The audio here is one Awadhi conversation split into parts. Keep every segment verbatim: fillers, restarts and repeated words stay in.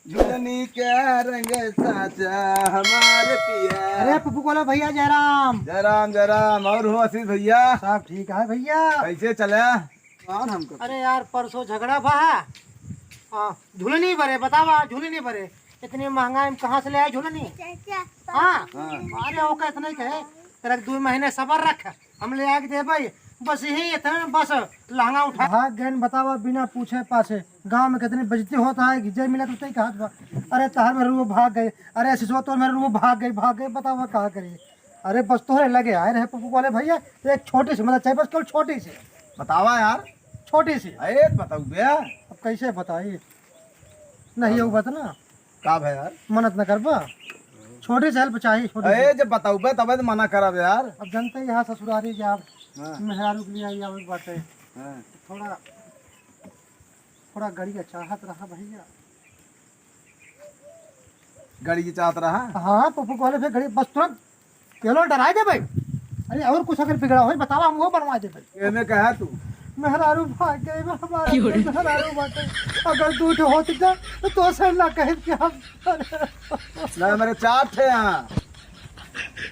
झुलनी के रंग साचा हमार पिया। अरे पप्पू गोलू भइया, जय राम। जय राम, जय राम। और हो आशीष भइया? सब ठीक है भइया। कैसे चला? कौन हमको? अरे यार, परसों झगड़ा भा। हाँ, झुलनी भरे, बतावा, झुलनी भरे। इतनी महंगाई में कहाँ से ले आए झुलनी? हाँ। हाँ। अरे, ओका इतना ही कहे, तेरा दो महीने सबर रख, हम ले आके देबे। बस यही इतना, बस लहंगा उठा। भाग गए न, बतावा, बिना पूछे पाछे। गाँव में कितनी बेइज्जती होता है कि जे मिला तो तई कहत बा, "अरे, तहार मेहरारू भाग गई, अरे, सिसवा तोर मेहरारू भाग गई, भाग गई।" बतावा, का करी? अरे, बस तोहरे लगे आए रहे पप्पू वाले भइया, तो एक छोटी सी मदद चाहिए, बस केवल छोटी सी। बतावा यार। छोटी सी। अरे, बताऊ बे। अब कैसे बताई? नहीं, हाँ। ये बात ना। का भा यार? मनत न करबा? छोटी सी help चाहिए, छोटी अरे, सी। जब बताऊ बे, तबे तो मना करब यार। अब जनते ही हाँ ससुरारी जाब, हाँ। मेहरारू के लिए आई आवे बाटे। हाँ। थोड़ा, थोड़ा गड़िया चाहत रहा भइया। गड़िया चाहत रहा? हाँ, पप्पू कहले फिर गड़िया बस तुरंत केवल डराए देबे। अरे, और कुछ अगर बिगड़ा होई, बतावा, हम वो बनवा देबे। एमे कहा तू? मेहरारू भाग गई बा हमारा, क्यों रे? मेहरारू भाग गई। अगर दू ठो होत जा, तो तोसे ना कहित कि हम ना, मेरे चार ठे यहाँ।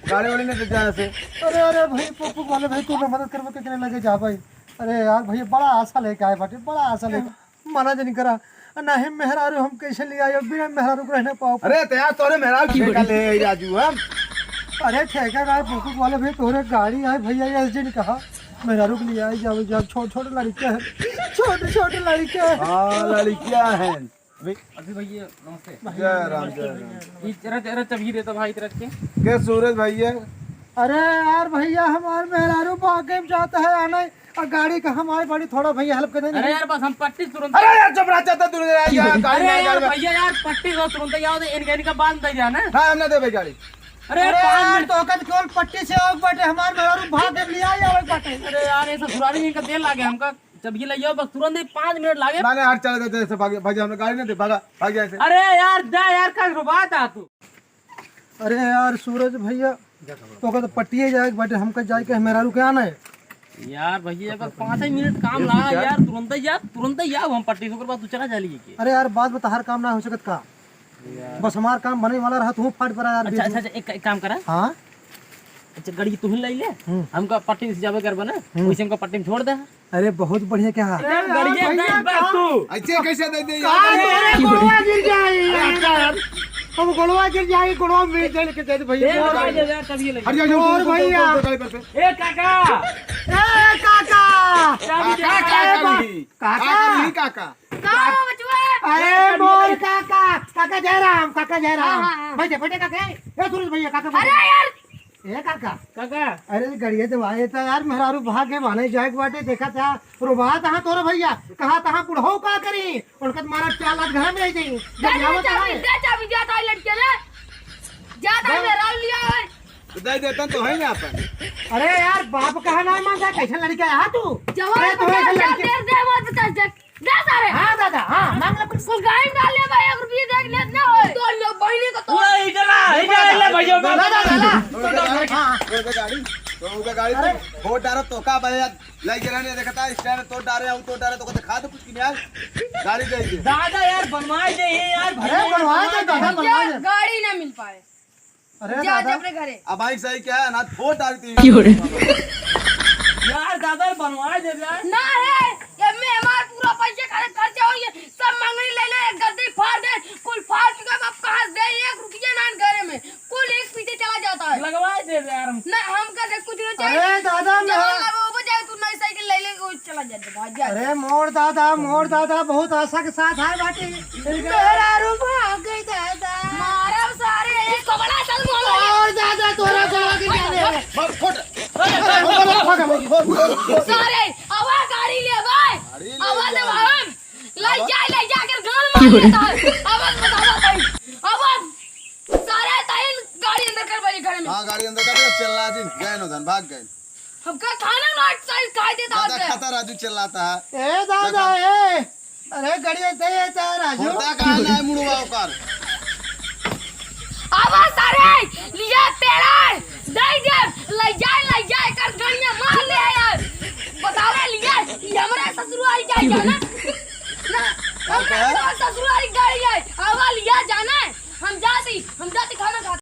गाड़ी वाड़ी नहीं देते ऐसे। अरे, अरे भाई, पप्पू वाले भाई, तू ना मदद करबे, केकरे लगे जा भाई। अरे यार, भइया, बड़ा आशा लेके आए बाटे, बड़ा आशा लेके। मना जनी करा। नहीं, मेहरारू हम कैसे ले आए, बिना मेहरारू के रहने पाओ। अरे, तो यार, तोरे मेहरारू ठेका ले आई राजू, हम। अरे, ठेका का, पप्पू वाले भाई, तोरे गाड़ी आए भइया, ये जिन कहा, मेहरारू के लिए आई जाओ, जाओ, छोट, छोट लड़के हैं, छोट, छोट लड़के हैं। हाँ, लड़कियां हैं। अभी अभी भइया, नमस्ते। जय राम, जय राम। ई रख, रख, चाबी दे तो भाई, रख के। के सूरज भइया? अरे यार भइया, हमार मेहरारू बागे में जाता है आने, और गाड़ी का हमारे बड़ी थोड़ा भइया help कर देंगे। अरे यार, बस हम पट्टी तुरंत। अरे यार, चुप रह, जाता दूर यार, यार, गाड़ी अरे ना, यार, गाड़ी में। भइया यार, पट्टी तो तुरंत ही आओ, इनका, इनका बांध दे जाना। हाँ, हम ना देबे गाड़ी। अरे अरे पाँच यार, मिनट। तो ओकर केवल पट्टी से आओ बाटे, हमार मेहरारू भाग के लिया आओ बाटे। अरे यार, ये ससुरारी इनका देर लागे हमका। जब ये ले जाओ, बस तुरंत ही पाँच मिनट लागे। ना, ना, हट, चले जाते, ऐसे भाग, भाग जा, हमने गाड़ी नहीं दे, भागा, भाग जा ऐसे। अरे यार, जा यार, का रोबात आ तू। अरे यार, सूरज भइया, तो का तो पट्टिए जाए के बाटे, हमका जाए के मेहरारू के आना है। यार भइया, बस पाँच ही मिनट काम ये ला क्या? यार, तुरंत ही जा, तुरंत ही आओ, हम पट्टी से, ओकर बाद तू चला जा लिए के। अरे यार, बात बता, हर काम ना हो सकत का? यार। बस हमार काम बने वाला रहा, तू फाट पड़ा यार, अच्छा, बीच अच्छा, में। अच्छा, एक, एक काम करा। हाँ? अच्छा, गाड़ी तू ही ले ले, हम्म। हमका पट्टी से जावे करबा ना, हम्म। वैसे हमका पट्टी में छोड़ दे। अरे, बहुत बढ़िया, क्या? अरे, गाड़ी भैया, दे बस का? तू। ऐसे कैसे दे दे का यार? मेरे गोड़वा गिर जाए यार। हम गोड़वा गिर जाए, गोड़वा मिल जाए, लेके जाए भैया। ए, भाई, दे दे, तब ये ले। हट जा, और भैया। ए, काका। ए, काका। चाबी दे। काका, काका, काका। काका। काका, काका। का हो बचवा? अरे मोर काका, काका जयराम, काका जयराम। हाँ, हाँ, हाँ। बैठे, बैठे काका। ए, ए सूरज भैया, काका बैठे। अरे यार। ए काका। काका। अरे गड़िया तो भाई, तो यार मेहरारू भाग के बहने जाए के बाटे, देखा था, रोबा तहाँ तोर भैया, कहा तहाँ बुढ़ऊ का करी, उनका तो मारा चार लात घर में रह जाई। दे, दे चाबी, दे चाबी, जाता है लड़के ले। जाता है मेहरारू लिया है। तो दे देता तो है ना अपन। अरे यार, बाप कहा ना मानता, कैसे लड़के आ तू? जवान अरे, तू बता, ऐसे क्या लड़के दे, दे, वो तो दे। दे सारे। हाँ दादा, हाँ, मांग ले कुछ। कुल गाय में डाल ले भाई, एक रुपये देख लेत ना होए। तो लो बहिनी को तो। पूरा इधर आ, इधर आ, ले भैया, दादा, दादा, दादा। हाँ, हाँ। तो ओके गाड़ी, तो ओके गाड़ी, अरे। तो वोट डारो तो का भाई यार, लग गिरा नहीं देखता, इस टाइम तो डारे, हम तो डारे तो को दिखा दो कुछ कि नहीं यार, गाड़ी दे दे। दादा यार, बनवाए दे ये यार, अरे, भैया, बनवाए दे, दादा, बनवाए दे। गाड़ी ना मिल पाए। अरे जा, दादा। जा अपने घरे। अब भाई सही क्या है ना, फोड़ डालती है। क्यों रे? यार दादा बनवा दे यार। ना रे, ये में हमार पूरा पैसे खर्च, खर्चा हो गया, सब मंगनी ले ले, गद्दी फाड़ दे, कुल फाड़ चुका, अब कहाँ दे, एक रुपया ना घरे में, कुल एक पीछे चला जाता है। लगवा दे यार हम। ना, हमका दे कुछ नहीं चाहिए। अरे दादा, जब मैं लगा वो बजाए, तू नई साइकिल ले ले, वो चला जाता। अरे मोर दादा, मोर दादा, बहुत आशा के साथ आए बाटी। मेहरारू भाग गई दादा। मारब सारे, इसको बड़ा सन मोहल्ला। और दादा, तोरा गला के जाने। बस फुट। सारे, आवा गाड़ी ले भाई। गाड़ी ले आवा ले जा। भाई। ले जा, ले जा कर गाल मार देता है। आवा बतावा भाई। आवा। सारे ताइन गाड़ी अंदर कर भाई घर में। हाँ, गाड़ी अंदर कर, चल रहा जी, गए नो धन, भाग गए। हमका थाना ना साइज काहे देता दादा है? खाता राजू चिल्लाता है। ए दादा, देखो। ए, अरे गड़िया दे ये चाहे राजू। होता का ना मुड़वा ओकर। आवा सारे, लिया तेरा, दे दे, ले जाए, ले जाए, कर गड़िया मार ले यार। बतावे लिया, ये हमारे ससुर आई जाए क्या ना?